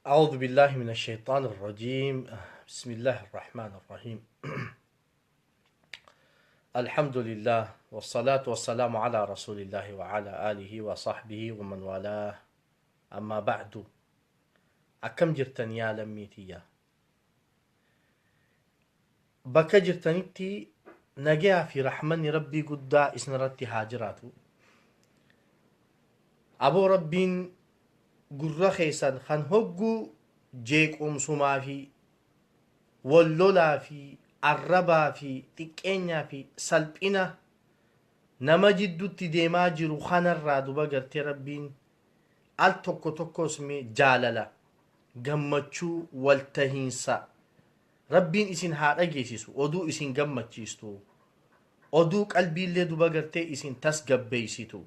أعوذ بالله من الشيطان الرجيم. بسم الله الرحمن الرحيم. الحمد لله والصلاة والسلام على رسول الله وعلى آله وصحبه ومن والاه. أما بعد، أكم جرتن يا لميتيا؟ بك جرتنتي نجا في رحمن ربي قد إسنرتي هاجراتو أبو ربين gurra keessan kan hoggu jeequmsumaa fi wallolaa fi arrabaa fi xiqqeenyaa fi salphina nama jidduutti deemaa jiru kanarraa duba gartee Rabbiin al tokko tokkos mee jaalala, gammachuu, waltahiinsa Rabbiin isin haa dhageessisu, oduu isin gammachiistu, oduu qalbiillee duba gartee isin tasgabbeessitu,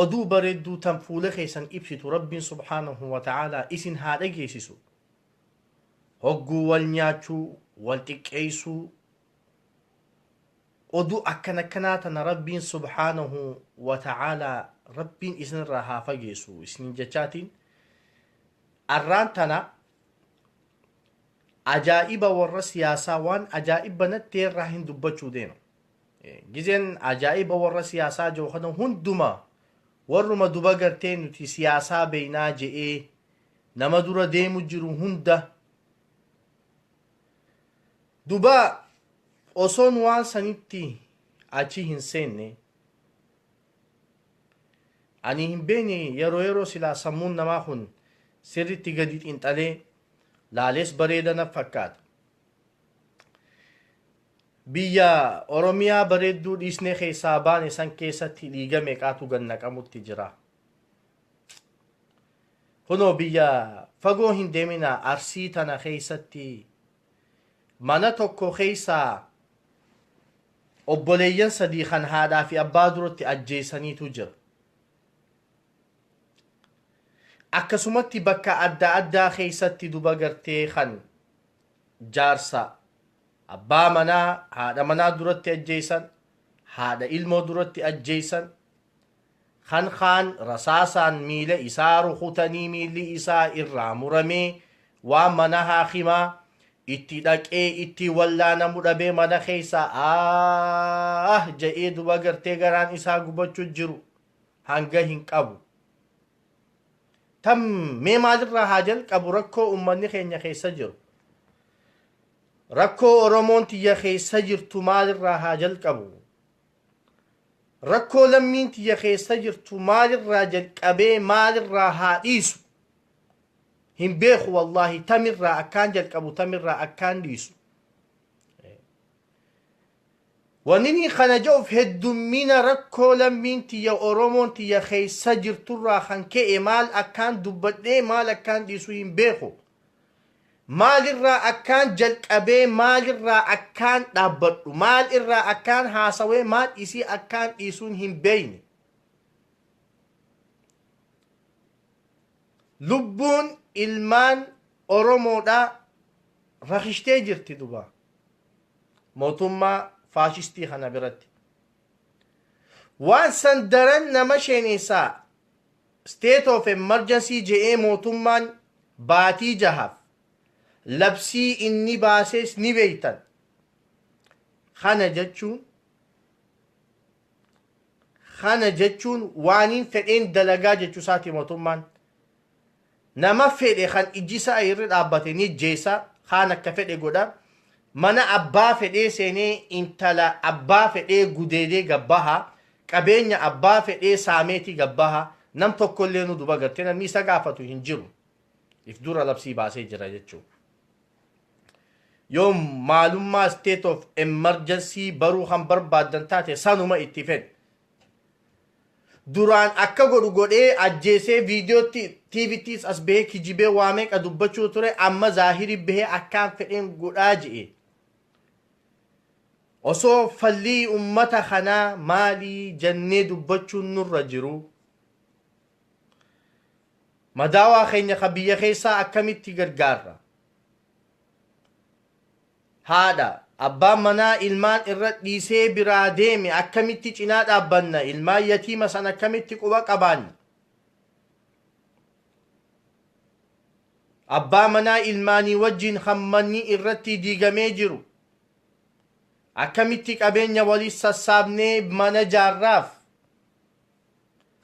oduu bareedduu tan fuula keessan ibsitu Rabbiin subhaanahu wa ta'aalaa isin haa dhageessisu. Hogguu wal nyaachuu, wal xiqqeessuu, oduu akkan akkanaa tana Rabbiin subhaanahu wa ta'aalaa Rabbiin isinirraa haa fageessu isinin jechaatiin arraan tana ajaa'iba warra siyaasaa waan ajaa'iba natti irraa hin dubbachuu deema. Gizeen ajaa'iba warra siyaasaa jiru kana hunduma warruma duba gartee nuti siyaasaa beeynaa je'ee nama dura deemu jiru hunda duba osoon waan sanitti achi hin seenne ani hin beekne. Yeroo yeroo silaa sammuun namaa kun sirritti gadi xiinxalee laalees bareeda na fakkaata. Biyya Oromiyaa bareedduu dhiisnee keessaa baane san keessatti dhiiga meeqaatu gad naqamutti jira. Kunoo biyya fagoo hin deemina, Arsii tana keessatti mana tokko keessaa obboleeyyan sadii kan haadhaa fi abbaa duratti ajjeesaniitu jira. Akkasumatti bakka adda addaa keessatti duba gartee kan jaarsa abbaa manaa haadha manaa duratti ajjeesan, haadha ilmoo duratti ajjeesan, kan kaan rasaasaan miila isaa rukutanii miilli isaa irraa muramee waan mana haakimaa itti dhaqee itti wallaanamu dhabee mana keessa ah je'ee duba gartee garaan isaa gubachuu jiru hanga hin qabu. Tam mee maalirraa haa jalqabu rakkoo uummanni keenya keessa jiru? Rakkoo Oromoon tiyya keessa jirtu maalirraa haa jalqabu? Rakkoo lammiin tiyya keessa jirtu maalirraa jalqabee maalirraa haa dhiisu? Hin beeku wallaahi, tamirraa akkaan jalqabu, tamirraa akkaan dhiisu. Wanni inni kana jedhuuf heddummina rakkoo lammiin tiyya Oromoon tiyya keessa jirturraa kan ka'e maal akkaan dubbadhee maal akkaan dhiisu hin beeku. Maalirraa akkaan jalqabee maalirraa akkaan dhaabbadhu, maalirraa akkaan haasawee maal isii akkaan dhiisuun hin beekne. Lubbuun ilmaan Oromoodhaa rakishtee jirti duba mootummaa faashistii kana biratti. Waan san daran nama sheenessaa state of emergency je'ee mootummaan baatii jahaaf labsii inni baasees ni beeytan. Kana jechuun waaniin fedheen dalagaa jechuu isaati mootummaan. Nama fedhe kan iji isaa irra dhaabbate ni jeessa, kaan akka fedhe godha. Mana abbaa fedhee seenee intala abbaa fedhee gudeedee gabbaha. Qabeenya abbaa fedhee saameetii gabbaha. Nam tokkollee nu duba gartee namni isa gaafatu hin jiru. If dura labsii baasee jira jechuudha. Yoo maalummaa state of emergency baruu kan barbaaddan taate sanuma itti fedhe. Duraan akka godhu godhee ajjeesee viidiyootti TVttis as bahee kijibee waa meeqa dubbachuu ture, amma zaahiri bahee akkaan fedheen godhaa je'e. Osoo fallii ummata kanaa maalii jennee dubbachuun nurra jiru. Madaawaa keenya ka biyya keessaa akkamitti gargaarra? Haadha abbaan manaa ilmaan irra dhiisee biraa deeme akkamitti cinaa dhaabbanna? Ilmaan yatiima san akkamitti quba qabaanna? Abbaa manaa ilmaanii wajjin kan manni irratti diigamee jiru. Akkamitti qabeenya walii sassaabnee mana jaarraaf?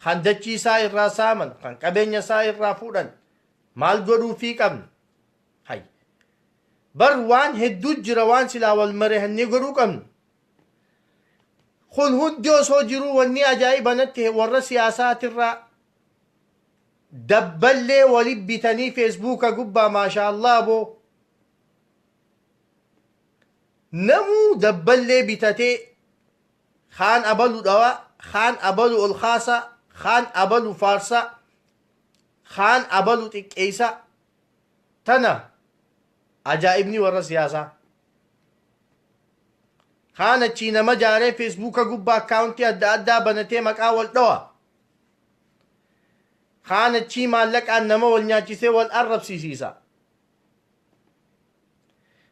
Kan dachii isaa irraa saaman, kan qabeenya isaa irraa fuudhan, maal godhuufii qabna? Hay. Bar waan hedduu jira waan silaa wal marihannee godhuu qabnu. Kun hundi osoo jiruu wanni ajaa'iba natti warra siyaasaatirraa dabballee wali bitanii feesbuuka gubbaa, maashaallah boo, namuu dabballee bitatee kaan abalu dhawa, kaan abalu ol kaasa, kaan abalu faarsa, kaan abalu xiqqeessa. Tana ajaa'ibni warra siyaasaa. Kaan achii nama jaaree feesbuuka gubbaa akkaawuntii adda addaa banatee maqaa wal dhawa. Kaan achii maallaqaan nama wal nyaachisee wal arrabsiisiisa.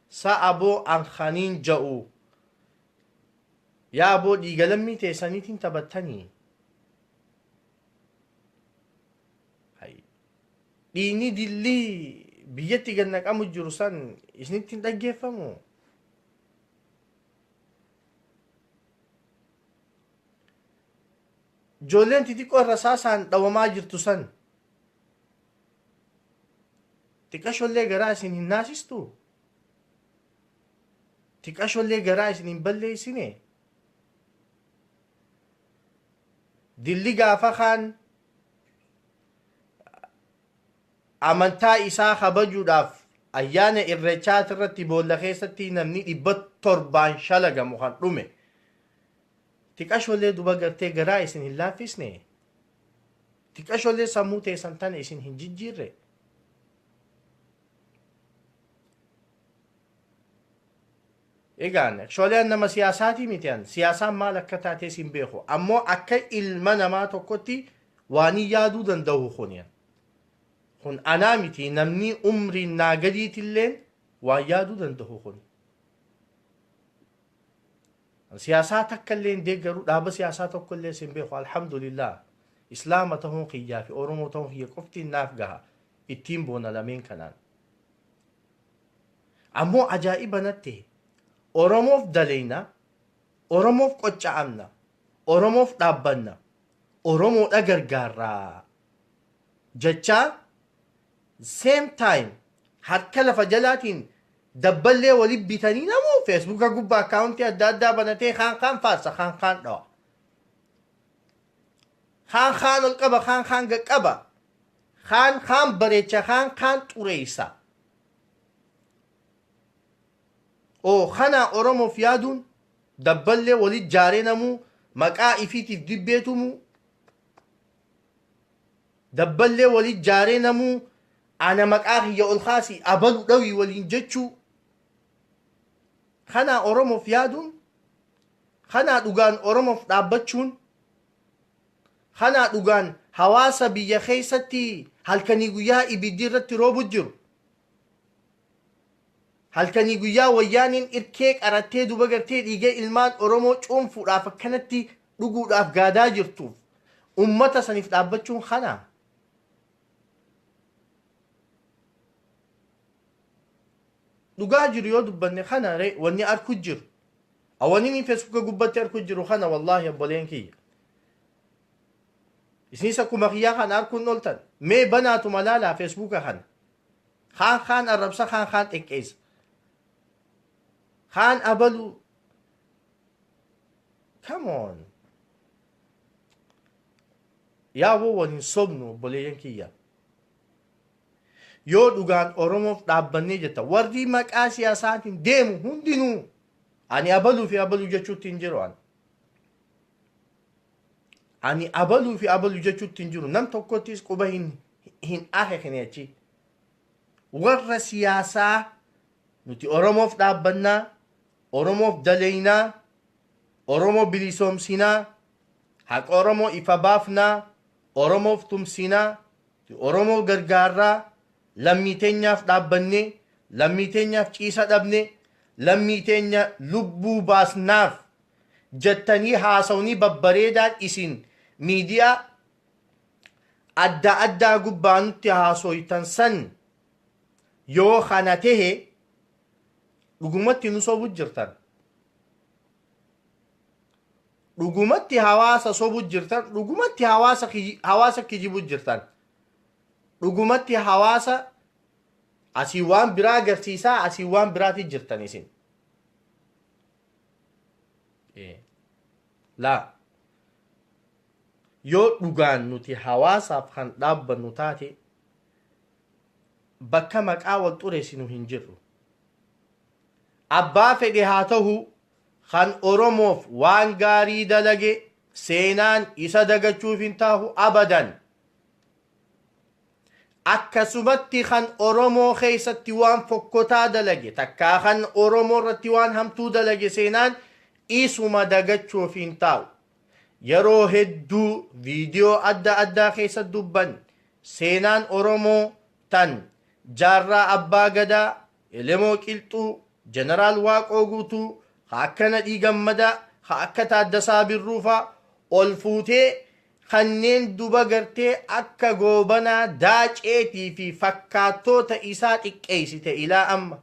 Sa aboo, an kaniin ja'u, yaa aboo, dhiiga lammii teessaniitiin taphattanii. Hay. Dhiigni dillii biyyatti gad naqamu jiru san isinitti hin dhaggeeffamu. Ijoolleen xixiqqoo rasaasaan dhawamaa jirtu san xiqqashollee garaa isin hin naasistu? Xiqqashollee garaa isin hin balleessine? Dilli gaafa kaan amantaa isaa kabajuudhaaf ayyaana Irreechaati irratti boolla keessatti namni 700n shalagamu kan dhume, xiqqashollee duba gartee garaa isin hin laaffisne? Xiqqashollee sammuu teessan tana isin hin jijjiirre? Egaan actually an nama siyaasaatii miti, an siyaasaan maal akka taates hin beeku, ammoo akka ilma namaa tokkotti waan hin yaaduu danda'u kuni kun anaa miti, namni umriin naa gadiitilleen waan yaaduu danda'u kuni. Siyaasaa takka illee hin deeggaru, dhaaba siyaasaa tokko illee hin beeku. Alhamdulillah, Islaama ta'uun kiyyaa fi Oromoo ta'uun kiyya qoftiin naaf gaha, ittiin boona lameen kanaan. Ammoo ajaa'iba natti Oromoof daleeyna, Oromoof qocca'amna, Oromoof dhaabbanna, Oromoodha gargaarraa jechaa, same time harka lafa jalaatiin dabballee wali bitanii namuu feesbuuka gubbaa akkaawuntii adda addaa banatee kaan kaan faarsa, kaan kaan dhawa, kaan kaan ol qaba, kaan kaan gaqqaba, kaan kaan bareecha, kaan kaan xureessa. Oo kana Oromoof yaaduun dabballee wali jaaree namuu maqaa ifiitiif dibbeetumu, dabballee wali jaaree namuu ana maqaa kiyya ol kaasii abalu dhawii waliin jechuu, kana Oromoof yaaduun, kana dhugaan Oromoof dhaabbachuun, kana dhugaan hawaasa biyya keessatti halkanii guyyaa ibiddi irratti roobu jiru, halkanii guyyaa wayyaaniin irkee qarattee duba gartee dhiigee ilmaan Oromoo cuunfuudhaaf akkanatti dhuguudhaaf gaadaa jirtuuf ummata saniif dhaabbachuun kana? Dhugaa jiru yoo dubbanne kana re wanni arku jiru, awwanni ni feesbuuka gubbatti arku jiru kana. Wallaahi obboleen kiyya, isinis akkuma kiyyaa kana arkuun ooltan. Mee banaatuma laalaa feesbuuka kana. Kaan kaan arrabsa, kaan kaan xiqqeessa, kaan abalu. Come on yaa woo, wal hin sobnu obboleeyyan kiyya. Yoo dhugaan Oromoof dhaabbannee jetta, warri maqaa siyaasaatiin deemu hundinuu, ani abaluu fi abaluu jechuutti hin jiru, ani abaluu fi abaluu jechuutti hin jiru, nam tokkottis quba hin akeekne. Achi warra siyaasaa nuti Oromoof dhaabbannaa, Oromoof daleeynaa, Oromoo bilisoomsinaa, haqa Oromoo ifa baafnaa, Oromoof tumsinaa, Oromoo gargaarraa, lammii teenyaaf dhaabbannee, lammii teenyaaf ciisa dhabne, lammii teenya lubbuu baasnaaf jettanii haasawni babbareedaan isin miidiyaa adda addaa gubbaa nutti haasoytan san. Yoo kana tehe dhugumatti nu sobu jirtan. Dhugumatti hawaasa sobu jirtan, dhugumatti hawaasa kijibu jirtan. Dhugumatti hawaasa asii waan biraa agarsiisaa, asii waan biraati jirtan isin. Laa, yoo dhugaan nuti hawaasaaf kan dhaabbannu taate, bakka maqaa wal xureessinu hin jirru. Abbaa fedhe haa ta'u, kan Oromoof waan gaarii dalage seenaan isa dagachuuf hin taahu abadan. Akkasumatti kan Oromoo keessatti waan fokkotaa dalage, takkaa kan Oromoo irratti waan hamtuu dalage, seenaan isuma dagachuuf hin taa'u. Yeroo hedduu viidiyoo adda addaa keessa dubban, seenaan Oromoo tan Jaarraa Abbaa Gadaa, Elemoo Qilxuu, Jeneraal Waaqoo Guutuu, ka akka Nadhii Gammadaa, ka akka Taaddasaa Birruufaa ol fuutee kanneen duba gartee akka Goobanaa Daaceetii fi fakkaattoota isaa xiqqeessite ilaa amma.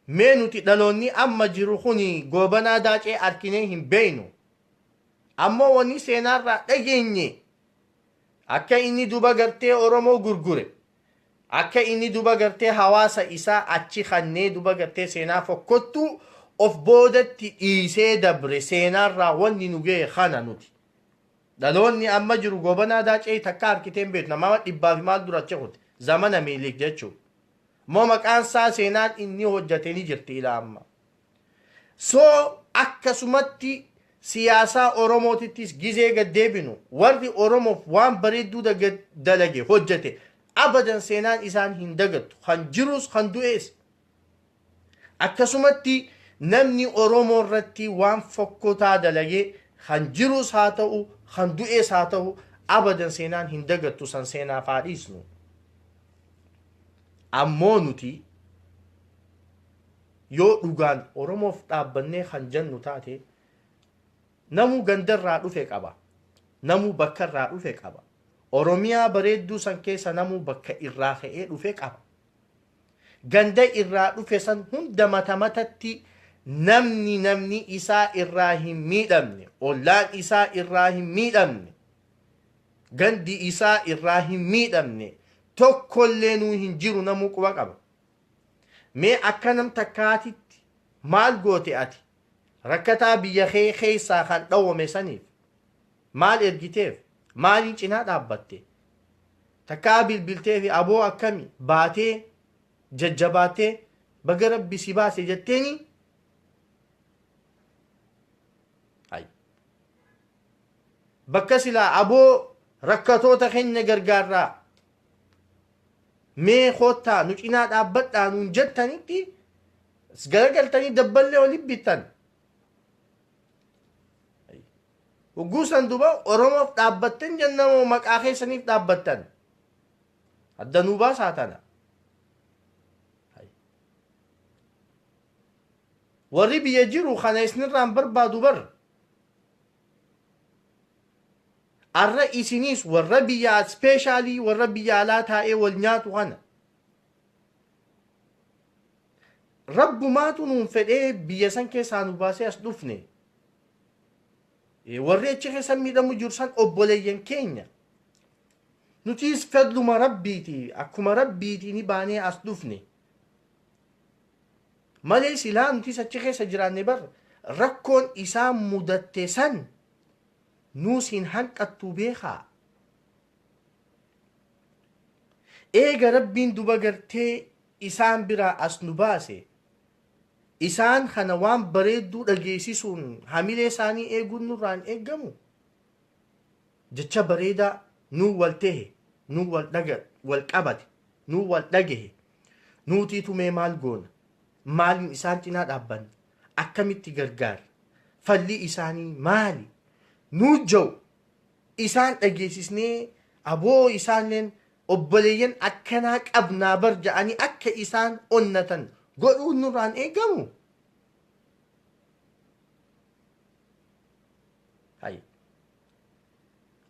Mee nuti dhaloonni amma jiru kuni Goobanaa Daacee arkinee hin beeynu. Ammoo wanni seenaarraa dhageenye akka inni duba gartee Oromoo gurgure, akka inni duba gartee hawaasa isaa achi kannee duba gartee seenaa fokkottuu of boodatti dhiisee dabre, seenaarraa wanni nu ga'e kana. Nuti dhaloonni amma jiru Goobanaa Daacee takka harkitee hin beektu. Nama dhibbaa fi maal dura achi kute, zamana Miiliik jechuudha. Moo maqaan isaa, seenaan inni hojjate ni jirti ilaa amma. So akkasumatti siyaasaa Oromootittis gizee gad deebinu, warri Oromoof waan bareedduu dalage, hojjete, abadan seenaan isaan hin dagattu, kan jirus kan du'ees. Akkasumatti namni Oromoo irratti waan fokkotaa dalage, kan jirus haa ta'u, kan du'ees haa ta'u, abadan seenaan hin dagattu. San seenaaf haa dhiisnu. Ammoo nuti yoo dhugaan Oromoof dhaabbannee kan jennu taate, namuu gandarraa dhufe qaba. Namuu bakka irraa dhufe qaba. Oromiyaa bareedduu san keessa namuu bakka irraa ka'ee dhufe qaba. Ganda irraa dhufe san hunda mata matatti namni namni isaa irraa hin miidhamne, ollaan isaa irraa hin miidhamne, gandi isaa irraa hin miidhamne tokkollee nuu hin jiru, namuu quba qaba. Mee akka nam takkaatitti maal goote ati? Rakkataa biyya kee keessaa kan dhawwame saniif maal ergiteef? Maaliin cinaa dhaabbatte? Takkaa bilbiltee fi aboo akkami baatee, jajjabaattee, baga Rabbi si baase jetteeni? Hay. Bakka silaa aboo rakkatoota keenya gargaarraa, mee koottaa nu cinaa dhaabbadhaa nuun jettanitti, garagaltanii dabballee olii bittan. Hogguu san duba Oromoof dhaabbattan jennamoo maqaa keessaniif dhaabbattan? Adda nuu baasaa tana. Warri biyya jiru kana isinirraan barbaadu bar. Arra isiniis warra biyya, especially warra biyya alaa taa'ee wal nyaatu kana. Rabbumaatu nuun fedhee biyya san keessaa nu baasee as dhufne. Warri achi keessa miidhamu jiru san obboleeyyan keenya. Nutis fedluma Rabbiiti, akkuma Rabbiiti ni baanee as dhufne. Malee silaa nutis achi keessa jiraanne bar rakkoon isaan mudatte san nuus hin hanqattu, beekaa. Eega Rabbiin duba gartee isaan biraa as nu baase, isaan kana waan bareedduu dhageessisuun hamilee isaanii eeguun nurraan eeggamu. Jecha bareedaa nuu wal tehe, nuu wal dhaga, wal qabate, nuu wal dhagahe, nuutiitu mee maal goona? Maaliin isaan cinaa dhaabbanna? Akkamitti gargaarra? Falli isaanii maali? Nuu ja'u isaan dhageessisnee, aboo isaanleen obboleeyyan akkanaa qabnaa bar ja'anii akka isaan onnatan godhuun nurraan eegamu. Hay.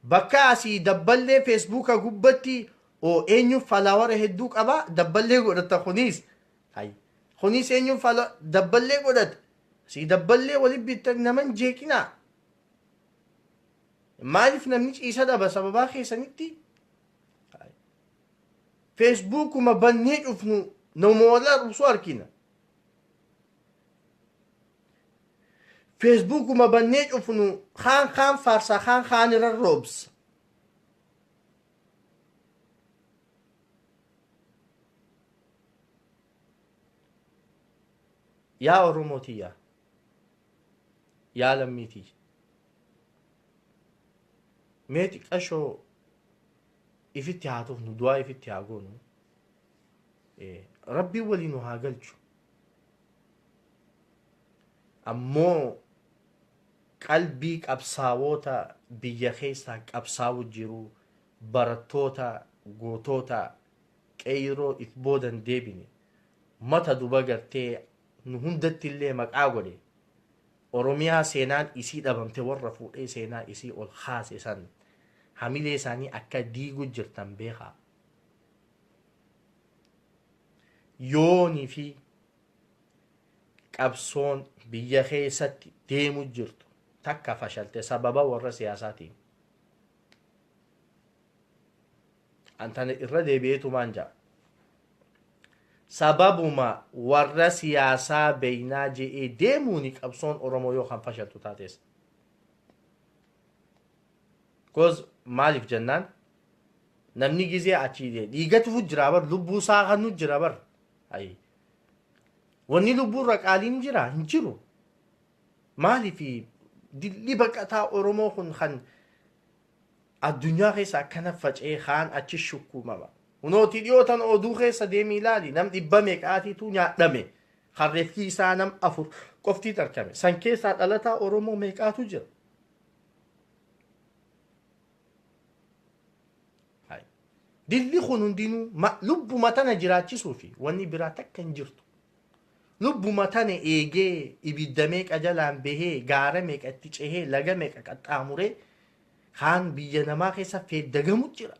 Bakka asii dabballee Feesbuuka gubbatti Oo eenyu follower hedduu qaba, dabballee godhata kunis. Hay. Kunis eenyu dabballee godhata. Si dabballee walitti bittan naman jeeqinaa. Maaliif namni ciisa dhaba sababaa keessanitti? Feesbuukuma bannee cufnu namoota arrabsuu argina. Feesbuukuma bannee cufnu kaan kaan faarsa, kaan kaan irra roobsa. Yaa Oromoo tiyyaa, yaa lammii tiyya. Mee xiqqashoo ifitti haa tufnu, du'aa ifitti haa goonu. Rabbiin walii nu haa galchu. Ammoo qalbii qabsaawota biyya keessaa qabsaawu jiru, barattoota, gootota, qeeyroo if boodan deebine, mata duba gartee nu hundatti illee maqaa godhe, Oromiyaa seenaan isii dhabamte warra fuudhee seenaa isii ol kaase san hamilee isaanii akka diigu jirtan beekaa. Yoonii fi qabsoon biyya keessatti deemu jirtu takka fashalte sababa warra siyaasaatiin. Antana irra deebi'eetumaan ja'a. Sababuma warra siyaasaa beeynaa je'ee deemuuni qabsoon Oromoo yoo kan fashaltu taates. Cause maaliif jennaan, namni gizee achii dhiigatu jira bar, lubbuu isaa kanu jira bar. Ayi. Wanni lubbuu irra qaaliin jira hin jiru. Maaliif dilli baqataa Oromoo kun kan addunyaa keessa akkana faca'ee kaan achi shukkuumama. Hunooti dhiyootan oduu keessa deemii ilaali, nam dhibba meeqaatiitu nyaadhame. Harreefki isaa nam 4 qoftii tarkame. San keessaa dhalataa Oromoo meeqaatu jira? Dilli kun hundinuu lubbuma tana jiraachisuu fi wanni biraa takka hin jirtu. Lubbuma tana eegee ibidda meeqa jalaan bahee, gaara meeqa itti cehee, laga meeqa qaxxaamuree kaan biyya namaa keessa feeddagamu jira.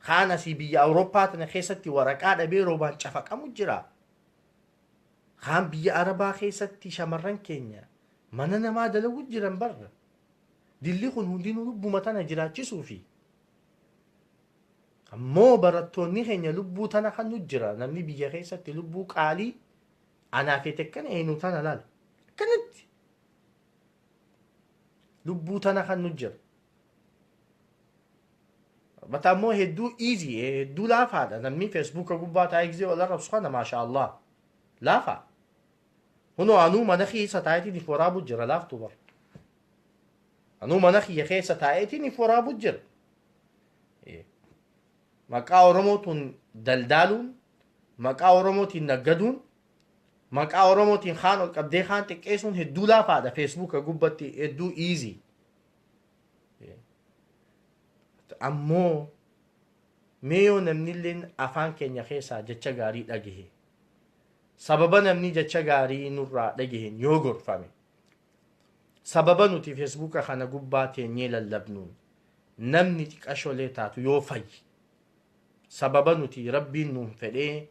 Kaan asii biyya Awurooppaa tana keessatti waraqaa dhabee roobaan cafaqamu jira. Kaan biyya Arabaa keessatti shamarran keenya mana namaa dalagu jiran barra. Dilli kun hundinuu lubbuma tana jiraachisuu fi ammoo barattoonni keenya lubbuu tana kan nu jira. Namni biyya keessatti lubbuu qaalii anaa feete akkana eenyu tana laal akkanatti lubbuu tana kan nu jira. Bata ammoo hedduu easy, hedduu laafaadha. Namni Feesbuuka gubbaa taa'ee gisee wal arrabsu kana, maasha Allah, laafaa. Hunoo anuu mana keessa taa'eetiin if waraabu jira, laaftuu bar. Anuu mana kiyya keessa taa'eetiin if waraabu jira. Maqaa Oromootiin daldaaluun, maqaa Oromootiin naggaduun, maqaa Oromootiin kaan ol qabdee kaan xiqqeessuun hedduu laafaadha Feesbuuka gubbatti, hedduu easy. Ammoo mee yoo namni illee afaan keenya keessaa jecha gaarii dhagahe, sababa namni jecha gaarii nurraa dhagaheen yoo gorfame, sababa nuti Feesbuuka kana gubbaa teenyee lallabnuun namni xiqqasholee taatu yoo fayyi, sababa nuti rabbiin nuun fedhee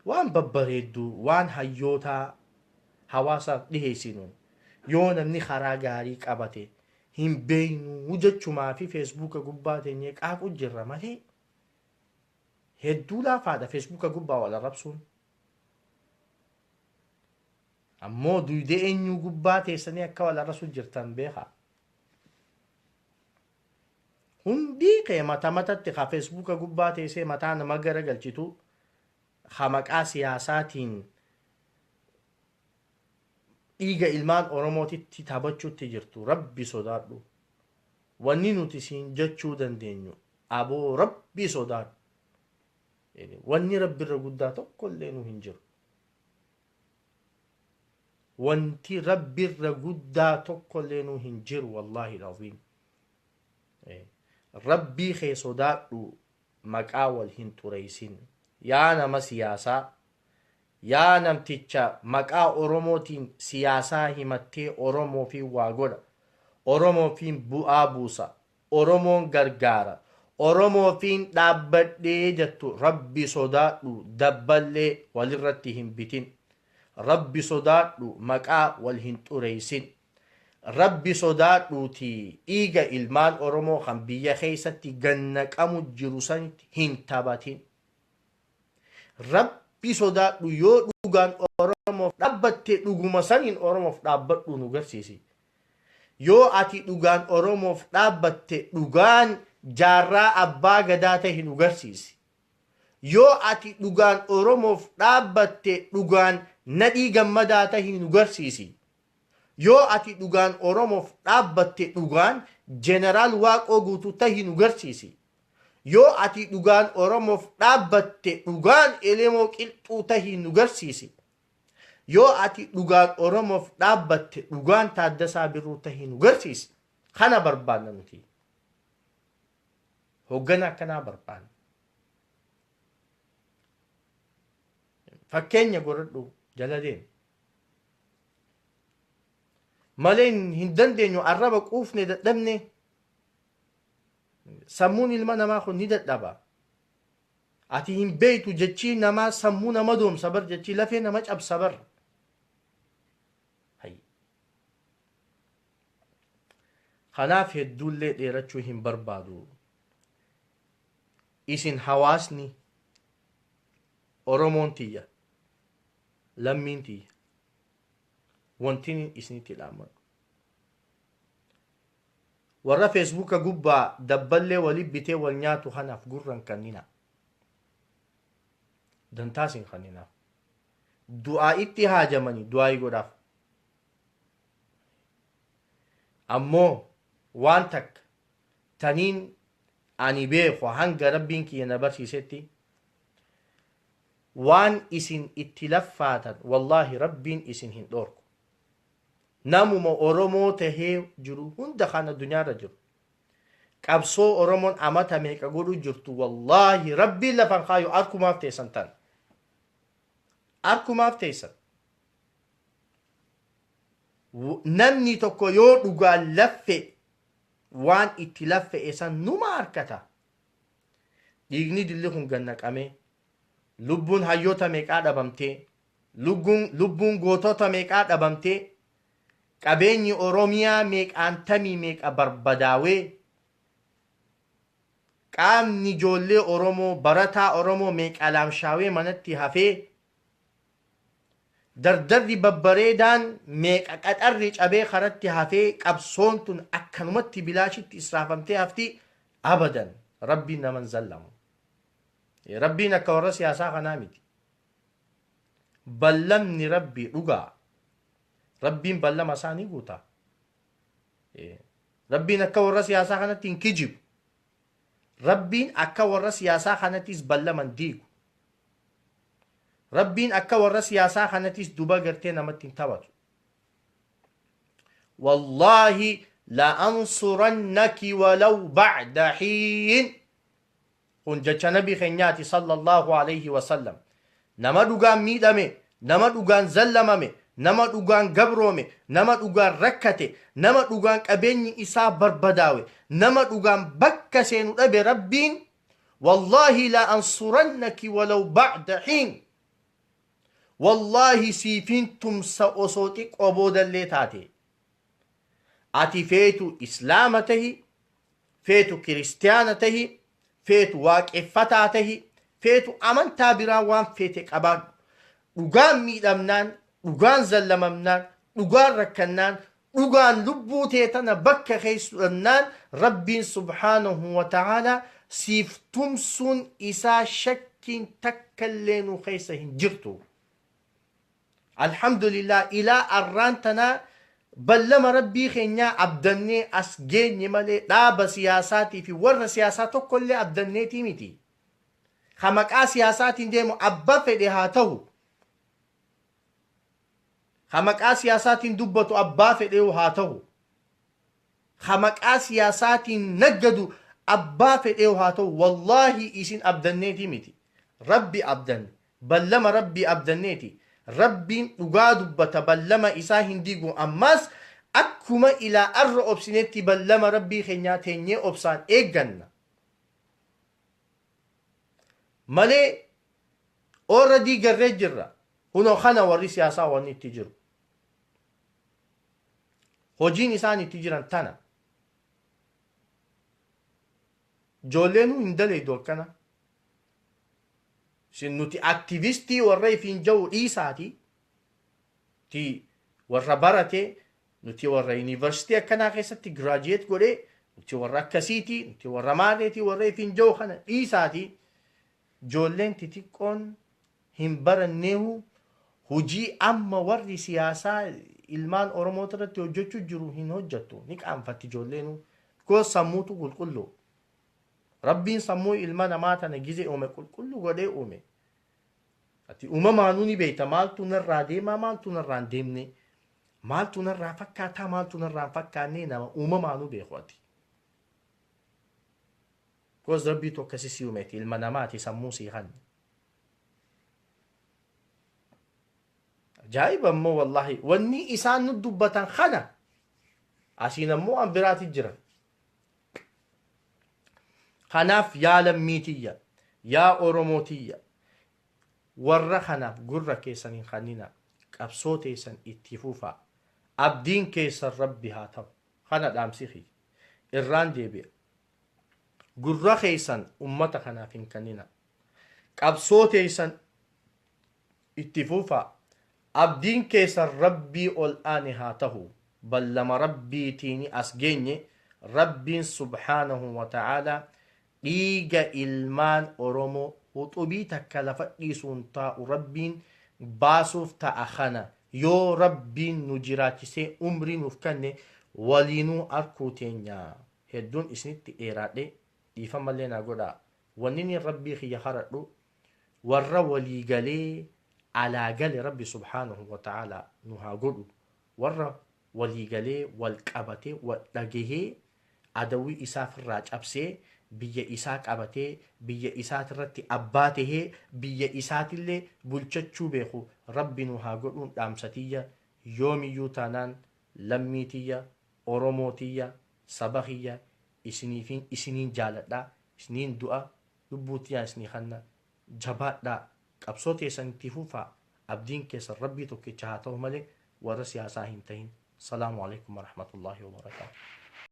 waan babbareedduu waan hayyootaa hawaasaaf dhiheessinuun yoo namni karaa gaarii qabate hin beeknu jechumaa fi Feesbuuka gubbaa teenyee qaaqu jirra malee hedduu laafaadha Feesbuuka gubbaa wal arrabsuun. Ammoo duydee eenyuu gubbaa teessanii akka wal arrabsu jirtan beekaa. Hundi kee mata matatti ka Feesbuuka gubbaa teessee mataa nama garagalchitu, ka maqaa siyaasaatiin dhiiga ilmaan Oromootitti taphachuutti jirtu, rabbi sodaadhu. Wanni nuti siin jechuu dandeenyu, aboo rabbi sodaadhu. Wanni rabbirra guddaa tokkollee nu hin jiru. Wanti rabbirra guddaa tokkollee nu hin jiru, wallaahi al'aziim. Rabbii kee sodaadhu, maqaa wal hin xureessin. Yaa nama siyaasaa, yaa namticha maqaa Oromootiin siyaasaa himattee Oromoofi waa godha, Oromoofiin bu'aa buusa, Oromoon gargaara, Oromoofiin dhaabbadhee jettu, Rabbi sodaadhu, dabballee walirratti hin bitin. Rabbi sodaadhu, maqaa wal hin xureessin. Rabbi sodaadhuuti dhiiga ilmaan Oromoo kan biyya keessatti gannaqamu jiru sanitti hin taphatin. Rabbi sodaadhu, yoo dhugaan Oromoof dhaabbatte dhuguma saniin Oromoof dhaabbadhu nu garsiisi. Yoo ati dhugaan Oromoof dhaabbatte dhugaan Jaarraa Abbaa Gadaa tahi nu garsiisi. Yoo ati dhugaan Oromoof dhaabbatte dhugaan Nadhii Gammadaa tahi nu garsiisi. Yoo ati dhugaan Oromoof dhaabbatte dhugaan Jeneraal Waaqoo Guutuu tahi nu garsiisi. Yoo ati dhugaan Oromoof dhaabbatte dhugaan Elemoo Qilxuu tahi nu garsiisi. Yoo ati dhugaan Oromoof dhaabbatte dhugaan Taaddasaa Birruu tahi nu garsiisi. Kana barbaanna nuti. Hooggana akkanaa barbaanna. Fakkeenya godhadhu, jala deemi. Malee hin dandeenyu, arraba quufne dadhabne. Sammuun ilma namaa kun ni dadhaba. Ati hin beektu, jechii namaa sammuu nama doomsa bar, jechii lafee nama cabsa bar. Hayyi. Kanaaf hedduullee dheerachuu hin barbaadu. Isin hawaasni Oromoon tiyya, lammiin tiyya, wanti isinitti dhaammadhu. Warra Feesbuuka gubbaa dabballee wali bitee wal nyaatu kanaaf gurra hin kannina. Dantaas hin kanninaaf. Du'aa itti haajamanii du'aayii godhaaf. Ammoo waan takka taniin ani beeku, hanga Rabbiin kiyya na barsiisetti, waan isin itti laffaatan wallaahi Rabbiin isin hin dhoorku. Namuma Oromoo tahee jiru hunda kan addunyaarra jiru. Qabsoo Oromoon amata meeqa godhu jirtu wallaahi Rabbiin lafan kaayu, arkumaaf teessan tan. Arkumaaf teessan. Namni tokko yoo dhugaan laffe, waan itti laffe'e san numa harkata. Dhiigni dilli kun gannaqamee, lubbuun hayyoota meeqaa dhabamtee, lubbuun gootota meeqaa dhabamtee, qabeenyi Oromiyaa meeqaantamii meeqa barbadaawee, qaamni ijoollee Oromoo, barataa Oromoo meeqa laamshaawee manatti hafee, dardarri babbareedaan meeqa qaxarri cabee karatti hafee, qabsoon tun akkanumatti bilaashitti israafamtee hafti? Abadan, Rabbiin naman zallamu. Rabbiin akka warra siyaasaa kanaa miti. Ballamni Rabbii dhugaa. Rabbiin ballama isaa ni guuta. Rabbiin akka warra siyaasaa kanatti hin kijibu. Rabbiin akka warra siyaasaa kanattis ballama hin diigu. Rabbiin akka warra siyaasaa kanattis duba gartee namatti hin taphatu. Wallaahi la ansurannaki walaw ba'da hiin. Kun jecha Nabi keenyaati sallallahu alayhi wasallam. Nama dhugaan miidhame, nama dhugaan zallamame, nama dhugaan gabroome, nama dhugaan rakkate, nama dhugaan qabeenyi isaa barbadaawe, nama dhugaan bakka seenu dhabe, Rabbiin wallaahi la ansurannaki walaw ba'da hiin. Wallaahi siifiin tumsa osoo xiqqoo boodallee taate. Ati feetu Islaama tahi, feetu Kiristiyaana tahi, feetu Waaqeffataa tahi, feetu amantaa biraa waan feete qabaadhu. Dhugaan miidhamnaan, dhugaan zallamamnaan, dhugaan rakkannaan, dhugaan lubbuu tee tana bakka keessu dhabnaan, Rabbiin subhaanahu wa ta'aalaa siif tumsuun isaa shakkiin takkallee nu keessa hin jirtu. Alhamdulillah, ilaa arraan tanaa ballama Rabbii keenyaa abdannee as geenye malee dhaaba siyaasaatii fi warra siyaasaa tokkollee abdanneetii miti. Ka maqaa siyaasaatiin deemu abba fedhe haa ta'u. Ka maqaa siyaasaatiin dubbatu abbaa fedheewu haa ta'u. Ka maqaa siyaasaatiin naggadu abbaa fedheewu haa ta'u. Wallaahi isin abdanneetii miti. Rabbi abdanne. Ballama Rabbii abdanneeti. Rabbiin dhugaa dubbata, ballama isaa hin diigu. Ammaas akkuma ilaa arra obsinetti ballama Rabbii keenyaa teenyee obsaan eegganna. Malee already garree jirra. Kunoo kana warri siyaasaa wanni itti jiru. Hojiin isaan itti jiran tana. Ijoolleenuu hin daleeydu akkana. Isin nuti aktivistii warra ifiin ja'u dhiisaati. Ti warra barate, nuti warra yuunivarsiitii akkanaa keessatti graduate godhee, nuti warra akkasiiti, nuti warra maaleeti warra ifiin ja'u kana dhiisaati. Ijoolleen xixiqqoon hin baranneehu hojii amma warri siyaasaa ilmaan Oromoota irratti hojjechuu jiru hin hojjettu. Ni qaanfatti ijoolleenuu. Because sammuutu qulqulluu. Rabbiin sammuu ilma namaa tana gize uume qulqulluu godhee uume. Ati uumamaanuu ni beekta, maaltu narraa deemaa, maaltu narraa hin deemne, maaltu narraa fakkaataa, maaltu narraa hin fakkaanne, nama uumamaanuu beeku ati. Because Rabbiitu akkasi si uumeeti, ilma namaati sammuu sii kanne. Ajaa'iba immoo wallahi wanni isaan nu dubbatan kana asiin ammoo an biraati jira. Kanaaf yaa lammii tiyya, yaa Oromoo tiyya, warra kanaaf gurra keessan hin kannina, qabsoo teessan itti fufaa. Abdiin keessan Rabbi haa ta'u. Kana dhaamsi kiyya. Irraan deebi'a. Gurra keessan ummata kanaaf hin kannina. Qabsoo teessan itti fufaa. Abdiin keessan Rabbii ol aane haa tahu. Ballama Rabbiitiini as geenye. Rabbiin subhaanahu wa ta'aalaa dhiiga ilmaan Oromoo huxubii takka lafa dhiisuun taa'u Rabbiin baasuuf ta'a. Kana yoo Rabbiin nu jiraachisee umrii nuuf kanne waliinuu arkuu teenya. Hedduun isinitti dheeraadhe, dhiifamallee naa godhaa. Wannini Rabbii kiyya karadhu warra walii galee alaa gale Rabbi subhaanahu wa ta'aalaa nu haa godhu, warra walii galee wal qabatee wal dhagahee adawwii isaa firraa cabsee biyya isaa qabatee biyya isaatirratti abbaa tahee biyya isaatillee bulchachuu beeku Rabbi nu haa godhuun dhaamsa tiyya. Yoomiyyuu taanaan lammii tiyya, Oromoo tiyya, saba kiyya, isiniifin isiniin jaaladha, isiniin du'a, lubbuu tiyyaan isinii kanna. Jabaadhaa, qabsoo teessan itti fufaa, abdiin keessan Rabbii tokkicha haa ta'u malee warra siyaasaa hin tahin. Salaamu alaikum warahmatullaahi wabarakaatuh.